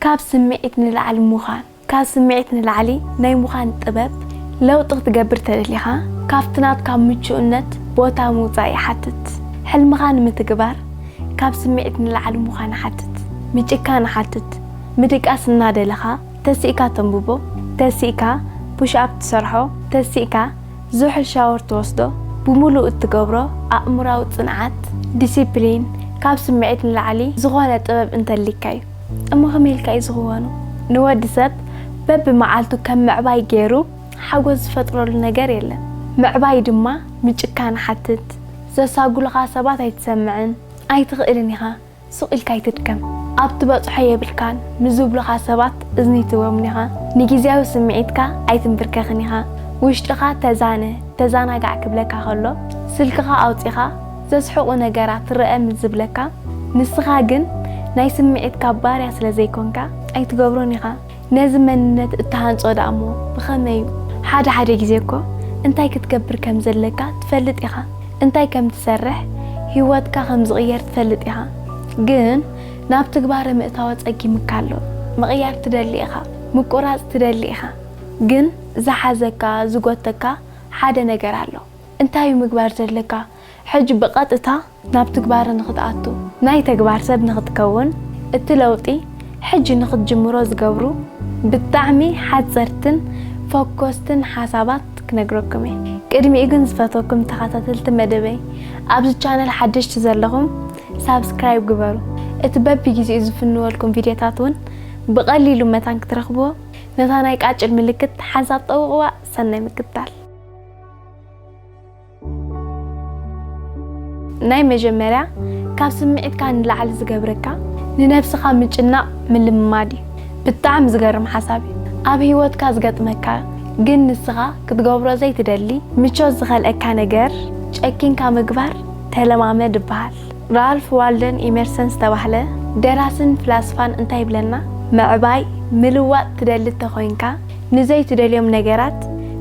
ካብ ስምዒት ንላዕሊ ምዃን። ካብ ስምዒት ንላዕሊ ናይ ምዃን ጥበብ። ለውጢ ክትገብር ተደሊኻ፣ ካብቲ ናትካ ምቹእነት ቦታ ምውጻእ ይሓትት። ሕልምኻ ንምትግባር ካብ ስምዒት ንላዕሊ ምዃን ይሓትት። ምጭካን ይሓትት። ምድቃስ እናደለኻ፣ ተሲእካ ተንብቦ፣ ተሲእካ ፑሽ ኣፕ ትሰርሖ፣ ተሲእካ ዝሑል ሻወር ትወስዶ፣ ብምሉእ እትገብሮ ኣእምራዊ ጽንዓት፣ ዲሲፕሊን፣ ካብ ስምዒት ንላዕሊ ዝኾነ ጥበብ እንተሊካ እዩ። እሞ ከመይ ኢልካ እዩ ዝኽወኑ? ንወዲ ሰብ በብመዓልቱ ከም ምዕባይ ገይሩ ሓጎስ ዝፈጥረሉ ነገር የለን። ምዕባይ ድማ ምጭካን ሓትት። ዘሳጉልኻ ሰባት ኣይትሰምዕን፣ ኣይትኽእልን ኢኻ። ሱቕ ኢልካ ኣይትድከም። ኣብ ትበጽሖ የብልካን ምስ ዝብሉኻ ሰባት እዝኒ ትህቦምን ኢኻ። ንግዝያዊ ስምዒትካ ኣይትንብርከኽን ኢኻ። ውሽጥኻ ተዛነ፣ ተዛናጋዕ ክብለካ ከሎ፣ ስልክኻ ኣውጺኻ ዘስሕቑ ነገራት ርአ ምስ ዝብለካ፣ ንስኻ ግን ናይ ስምዒትካ ባርያ ስለ ዘይኮንካ ኣይትገብሮን ኢኻ። ነዚ መንነት እትሃንጾ ደኣ እሞ ብኸመይ እዩ? ሓደ ሓደ ግዜ እኮ እንታይ ክትገብር ከም ዘለካ ትፈልጥ ኢኻ። እንታይ ከም ትሰርሕ ህይወትካ ከም ዝቕየር ትፈልጥ ኢኻ። ግን ናብ ትግባረ ምእታው ኣጸጊምካ ኣሎ። ምቕያር ትደሊ ኢኻ። ምቁራጽ ትደሊ ኢኻ። ግን ዝሓዘካ፣ ዝጎተካ ሓደ ነገር ኣሎ። እንታይ እዩ ምግባር ዘለካ? ሕጂ ብቐጥታ ናብ ትግባረ ንኽትኣቱ፣ ናይ ተግባር ሰብ ንኽትከውን፣ እቲ ለውጢ ሕጂ ንኽትጅምሮ ዝገብሩ ብጣዕሚ ሓጸርትን ፎኮስትን ሓሳባት ክነግረኩም እየ። ቅድሚኡ ግን ዝፈትወኩም ተኸታተልቲ መደበይ፣ ኣብዚ ቻነል ሓደሽቲ ዘለኹም ሳብስክራይብ ግበሩ። እቲ በብግዜኡ ዝፍንወልኩም ቪድዮታት እውን ብቐሊሉ መታን ክትረኽብዎ ነታ ናይ ቃጭል ምልክት ሓንሳብ ጠውቕዋ። ሰናይ ምክትታል። ናይ መጀመርያ ካብ ስምዒትካ ንላዕሊ ዝገብረካ ንነብስኻ ምጭናቕ ምልምማድ እዩ። ብጣዕሚ ዝገርም ሓሳብ እዩ። ኣብ ህይወትካ ዝገጥመካ ግን ንስኻ ክትገብሮ ዘይትደሊ ምቾት ዝኸልአካ ነገር ጨኪንካ ምግባር ተለማመድ ይበሃል። ራልፍ ዋልደን ኢመርሰን ዝተባህለ ደራስን ፍላስፋን እንታይ ይብለና? ምዕባይ፣ ምልዋጥ ትደሊ እንተኾይንካ ንዘይትደልዮም ነገራት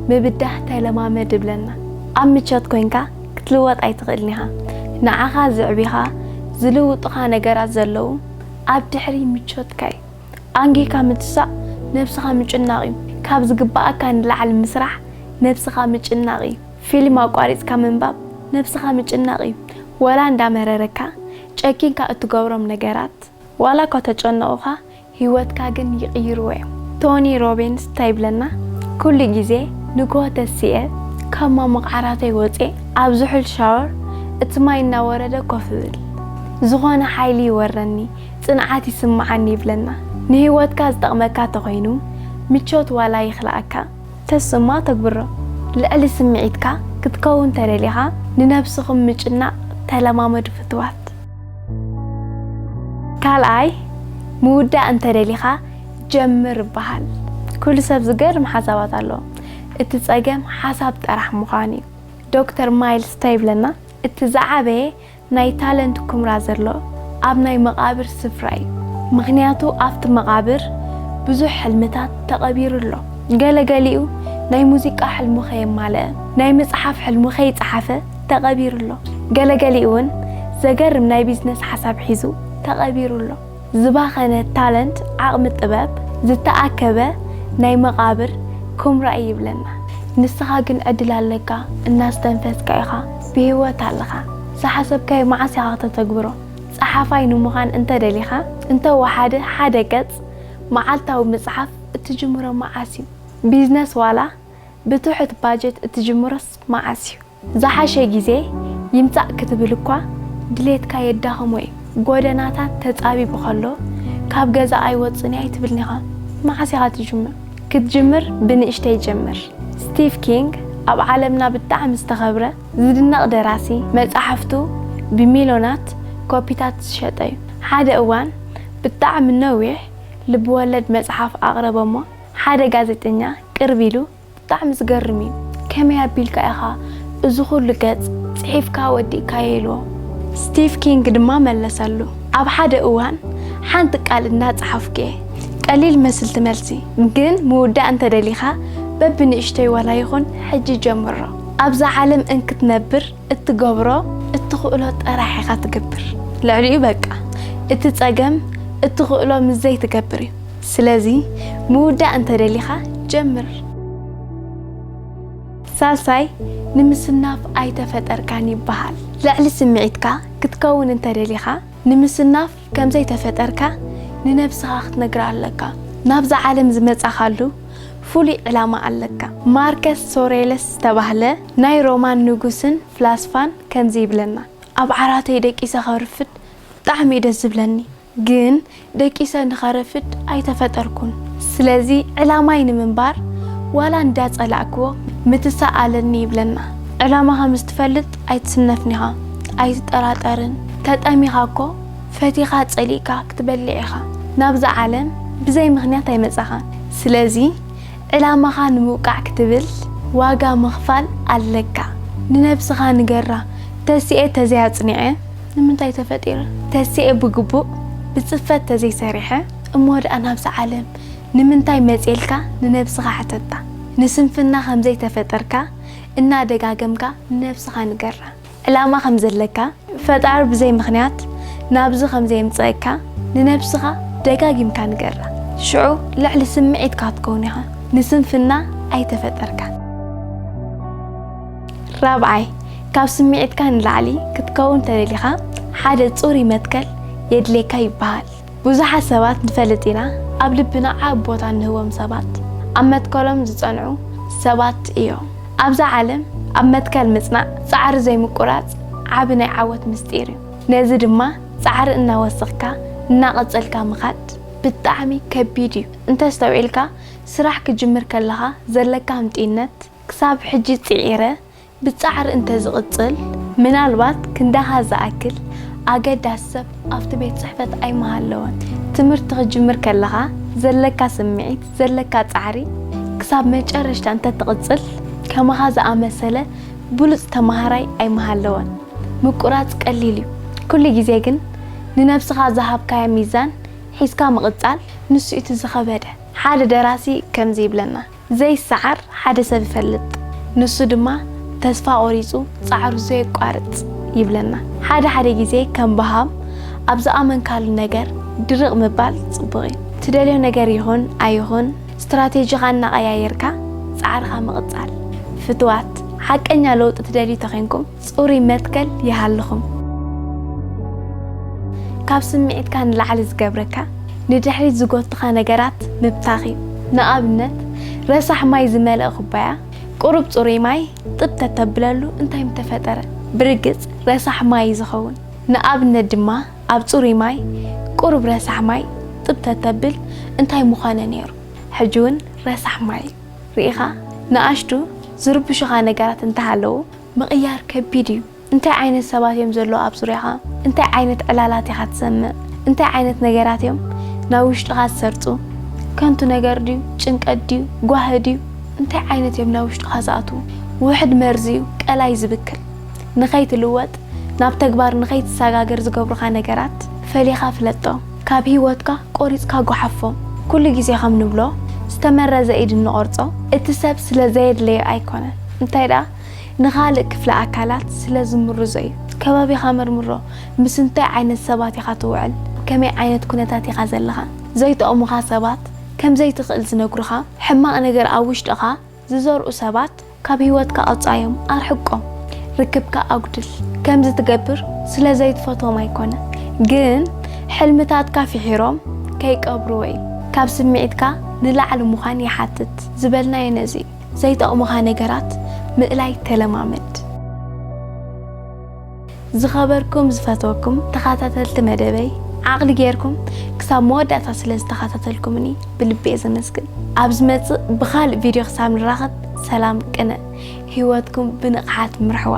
ምብዳህ ተለማመድ ይብለና። ኣብ ምቾት ኮይንካ ክትልወጥ ኣይትኽእልን ኢኻ። ንዓኻ ዝዕቢኻ፣ ዝልውጡኻ ነገራት ዘለዉ ኣብ ድሕሪ ምቾትካ እዩ። ኣንጊህካ ምትሳእ ነብስኻ ምጭናቕ እዩ። ካብ ዝግብኣካ ንላዕሊ ምስራሕ ነብስኻ ምጭናቕ እዩ። ፊልም ኣቋሪጽካ ምንባብ ነብስኻ ምጭናቕ እዩ። ዋላ እንዳመረረካ ጨኪንካ እትገብሮም ነገራት ዋላ እኳ ተጨነቑኻ ህይወትካ ግን ይቕይርዎ እዮም። ቶኒ ሮቢንስ እንታይ ይብለና? ኩሉ ግዜ ንግሆ ተሲኤ ካብ ማሞቕ ዓራተይ ወፅኤ ኣብ ዝሑል ሻወር እቲ ማይ እናወረደ ኮፍ እብል። ዝኾነ ሓይሊ ይወረኒ፣ ጽንዓት ይስምዓኒ ይብለና። ንህይወትካ ዝጠቕመካ ተኾይኑ ምቾት ዋላ ይኽልኣካ፣ ተስማ ተግብሮ። ልዕሊ ስምዒትካ ክትከውን ተደሊኻ ንነብስኹም ምጭናቕ ተለማመዱ ፍትዋት። ካልኣይ፣ ምውዳእ እንተደሊኻ ጀምር ይበሃል። ኩሉ ሰብ ዝገርም ሓሳባት ኣለዎ። እቲ ጸገም ሓሳብ ጥራሕ ምዃን እዩ። ዶክተር ማይልስ እንታይ ይብለና? እቲ ዝዓበየ ናይ ታለንት ኩምራ ዘሎ ኣብ ናይ መቓብር ስፍራ እዩ። ምኽንያቱ ኣብቲ መቓብር ብዙሕ ሕልምታት ተቐቢሩ ኣሎ። ገለገሊኡ ናይ ሙዚቃ ሕልሙ ከየማልአ፣ ናይ ምጽሓፍ ሕልሙ ከይጸሓፈ ተቐቢሩ ኣሎ። ገለገሊኡ እውን ዘገርም ናይ ቢዝነስ ሓሳብ ሒዙ ተቐቢሩ ኣሎ። ዝባኸነ ታለንት ዓቕሚ ጥበብ ዝተኣከበ ናይ መቓብር ኩምራ እዩ ይብለና። ንስኻ ግን ዕድል ኣለካ፣ እናስተንፈስካ ኢኻ፣ ብህይወት ኣለኻ። ዝሓሰብካዮ መዓስ ኢኻ ከተተግብሮ? ጸሓፋይ ንምዃን እንተደሊኻ፣ እንተወሓደ ሓደ ገጽ መዓልታዊ ምጽሓፍ እትጅምሮ መዓስ እዩ? ቢዝነስ ዋላ ብትሑት ባጀት እትጅምሮስ መዓስ እዩ? ዝሓሸ ግዜ ይምጻእ ክትብል እኳ ድሌትካ የዳኽሞ እዩ። ጎደናታት ተጻቢቡ ከሎ ካብ ገዛ ኣይወጽእን እየ ኣይትብልን ኢኻ። መዓስ ኢኻ ትጅምር? ክትጅምር ብንእሽተይ ጀምር። ስቲቭ ኪንግ ኣብ ዓለምና ብጣዕሚ ዝተኸብረ ዝድነቕ ደራሲ፣ መጻሕፍቱ ብሚልዮናት ኮፒታት ዝሸጠ እዩ። ሓደ እዋን ብጣዕሚ ነዊሕ ልብወለድ መጽሓፍ ኣቕረበ እሞ ሓደ ጋዜጠኛ ቅርብ ኢሉ ብጣዕሚ ዝገርም እዩ። ከመይ ኣቢልካ ኢኻ እዚ ኩሉ ገጽ ጽሒፍካ ወዲእካዮ? ኢልዎ። ስቲቭ ኪንግ ድማ መለሰሉ፣ ኣብ ሓደ እዋን ሓንቲ ቃል እናጸሓፍኩ እየ። ቀሊል መስል ትመልሲ፣ ግን ምውዳእ እንተደሊኻ በብንእሽተይ ዋላ ይኹን ሕጂ ጀምሮ። ኣብዛ ዓለም እንክትነብር እትገብሮ እትኽእሎ ጥራሕ ኢኻ ትገብር። ልዕሊኡ በቃ እቲ ጸገም እትኽእሎ ምስ ዘይትገብር እዩ። ስለዚ ምውዳእ እንተደሊኻ ጀምር። ሳልሳይ፣ ንምስናፍ ኣይተፈጠርካን ይበሃል። ልዕሊ ስምዒትካ ክትከውን እንተደሊኻ፣ ንምስናፍ ከም ዘይተፈጠርካ ንነብስኻ ክትነግራ ኣለካ። ናብዛ ዓለም ዝመጻኻሉ ፍሉይ ዕላማ ኣለካ። ማርከስ ሶሬለስ ዝተባህለ ናይ ሮማን ንጉስን ፍላስፋን ከምዚ ይብለና፣ ኣብ ዓራተይ ደቂሰ ከርፍድ ብጣዕሚ እዩ ደስ ዝብለኒ፣ ግን ደቂሰ ንኸረፍድ ኣይተፈጠርኩን። ስለዚ ዕላማይ ንምንባር ዋላ እንዳጸላእክዎ ምትሳእ ኣለኒ ይብለና። ዕላማኻ ምስ ትፈልጥ ኣይትስነፍን ኢኻ፣ ኣይትጠራጠርን። ተጠሚኻ እኮ ፈቲኻ ጸሊእካ ክትበልዕ ኢኻ። ናብዛ ዓለም ብዘይ ምኽንያት ኣይመጻኻን። ስለዚ ዕላማኻ ንምውቃዕ ክትብል ዋጋ ምኽፋል ኣለካ። ንነብስኻ ንገራ፣ ተሲኤ ተዘይኣጽኒዐ ንምንታይ ተፈጢረ? ተሲኤ ብግቡእ ብጽፈት ተዘይሰሪሐ እሞ ደኣ ናብዛ ዓለም ንምንታይ መጽኤ ኢልካ ንነብስኻ ሕተታ። ንስንፍና ከም ዘይተፈጠርካ እናደጋገምካ ንነብስኻ ንገራ። ዕላማ ከም ዘለካ፣ ፈጣሪ ብዘይ ምኽንያት ናብዚ ከም ዘየምጸእካ ንነብስኻ ደጋጊምካ ንገራ። ሽዑ ልዕሊ ስምዒትካ ክትከውን ኢኻ። ንስንፍና ኣይተፈጠርካን። ራብዓይ፣ ካብ ስምዒትካ ንላዕሊ ክትከውን ተደሊኻ ሓደ ጽሩይ መትከል የድልየካ ይበሃል። ብዙሓት ሰባት ንፈልጥ ኢና፣ ኣብ ልብና ዓቢ ቦታ እንህቦም ሰባት፣ ኣብ መትከሎም ዝጸንዑ ሰባት እዮም። ኣብዛ ዓለም ኣብ መትከል ምጽናዕ፣ ጻዕሪ ዘይምቁራጽ ዓቢ ናይ ዓወት ምስጢር እዩ። ነዚ ድማ ጻዕሪ እናወሰኽካ እናቐጸልካ ምኻድ ብጣዕሚ ከቢድ እዩ። እንተስተውዒልካ፣ ስራሕ ክጅምር ከለኻ ዘለካ ህምጢነት ክሳብ ሕጂ ጽዒረ ብጻዕሪ እንተዝቕጽል፣ ምናልባት ክንዳኻ ዝኣክል ኣገዳሲ ሰብ ኣብቲ ቤት ጽሕፈት ኣይምሃለወን። ትምህርቲ ክጅምር ከለኻ ዘለካ ስምዒት፣ ዘለካ ጻዕሪ ክሳብ መጨረሽታ እንተትቕጽል፣ ከማኻ ዝኣመሰለ ብሉጽ ተማሃራይ ኣይምሃለወን። ምቁራጽ ቀሊል እዩ። ኩሉ ግዜ ግን ንነብስኻ ዝሃብካያ ሚዛን ሒዝካ ምቕጻል፣ ንሱ እዩ እቲ ዝኸበደ። ሓደ ደራሲ ከምዚ ይብለና፣ ዘይሰዓር ሓደ ሰብ እፈልጥ፣ ንሱ ድማ ተስፋ ቆሪጹ ጻዕሩ ዘየቋርጽ ይብለና። ሓደ ሓደ ግዜ ከም በሃም ኣብ ዝኣመንካሉ ነገር ድርቕ ምባል ጽቡቕ እዩ። ትደልዮ ነገር ይኹን ኣይኹን ስትራቴጂኻ እናቐያየርካ ጻዕርኻ ምቕጻል። ፍትዋት፣ ሓቀኛ ለውጢ ትደልዩ ተኾይንኩም ጽሩይ መትከል ይሃልኹም። ካብ ስምዒትካ ንላዕሊ ዝገብረካ ንድሕሪት ዝጎትኻ ነገራት ምብታኽ እዩ። ንኣብነት፣ ረሳሕ ማይ ዝመልአ ኩባያ ቁሩብ ጽሩይ ማይ ጥብ ተተብለሉ እንታይ ምተፈጠረ? ብርግጽ ረሳሕ ማይ እዩ ዝኸውን። ንኣብነት ድማ ኣብ ጽሩይ ማይ ቁሩብ ረሳሕ ማይ ጥብ ተተብል እንታይ ምኾነ ነይሩ? ሕጂ እውን ረሳሕ ማይ እዩ። ርኢኻ? ንኣሽቱ ዝርብሹኻ ነገራት እንተሃለዉ ምቕያር ከቢድ እዩ። እንታይ ዓይነት ሰባት እዮም ዘለዉ ኣብ ዙርያኻ? እንታይ ዓይነት ዕላላት ኢኻ ትሰምዕ? እንታይ ዓይነት ነገራት እዮም ናብ ውሽጥኻ ዝሰርጹ? ከንቱ ነገር ድዩ? ጭንቀት ድዩ? ጓሂ ድዩ? እንታይ ዓይነት እዮም ናብ ውሽጥኻ ዝኣትዉ? ውሑድ መርዚ እዩ ቀላይ ዝብክል። ንኸይትልወጥ፣ ናብ ተግባር ንኸይትሰጋገር ዝገብሩኻ ነገራት ፈሊኻ ፍለጦም። ካብ ህይወትካ ቆሪጽካ ጓሓፎም። ኩሉ ግዜ ከም ንብሎ፣ ዝተመረዘ ኢድ እንቖርጾ፣ እቲ ሰብ ስለ ዘየድለዮ ኣይኮነን። እንታይ ደኣ፣ ንኻልእ ክፍለ ኣካላት ስለ ዝምርዞ እዩ። ከባቢኻ መርምሮ፣ ምስ እንታይ ዓይነት ሰባት ኢኻ ትውዕል? ከመይ ዓይነት ኩነታት ኢኻ ዘለኻ? ዘይጠቕሙኻ ሰባት ከም ዘይትኽእል ዝነግሩኻ፣ ሕማቕ ነገር ኣብ ውሽጥኻ ዝዘርኡ ሰባት ካብ ህይወትካ ኣውጻዮም፣ ኣርሕቆም። ርክብካ ኣጉድል። ከምዚ ትገብር ስለ ዘይትፈትዎም ኣይኮነን፣ ግን ሕልምታትካ ፍሒሮም ከይቀብርዎ እዩ። ካብ ስምዒትካ ንላዕሊ ምዃን ይሓትት ዝበልናዮ ነዚ እዩ። ዘይጠቕሙኻ ነገራት ምእላይ ተለማመድ። ዝኸበርኩም ዝፈትወኩም ተኸታተልቲ መደበይ፣ ዓቕሊ ጌርኩም ክሳብ መወዳእታ ስለ ዝተኸታተልኩምኒ ብልቢ እየ ዘመስግን። ኣብ ዝመጽእ ብኻልእ ቪድዮ ክሳብ ንራኸብ ሰላም ቅነ፣ ህይወትኩም ብንቕሓት ምርሕዋ።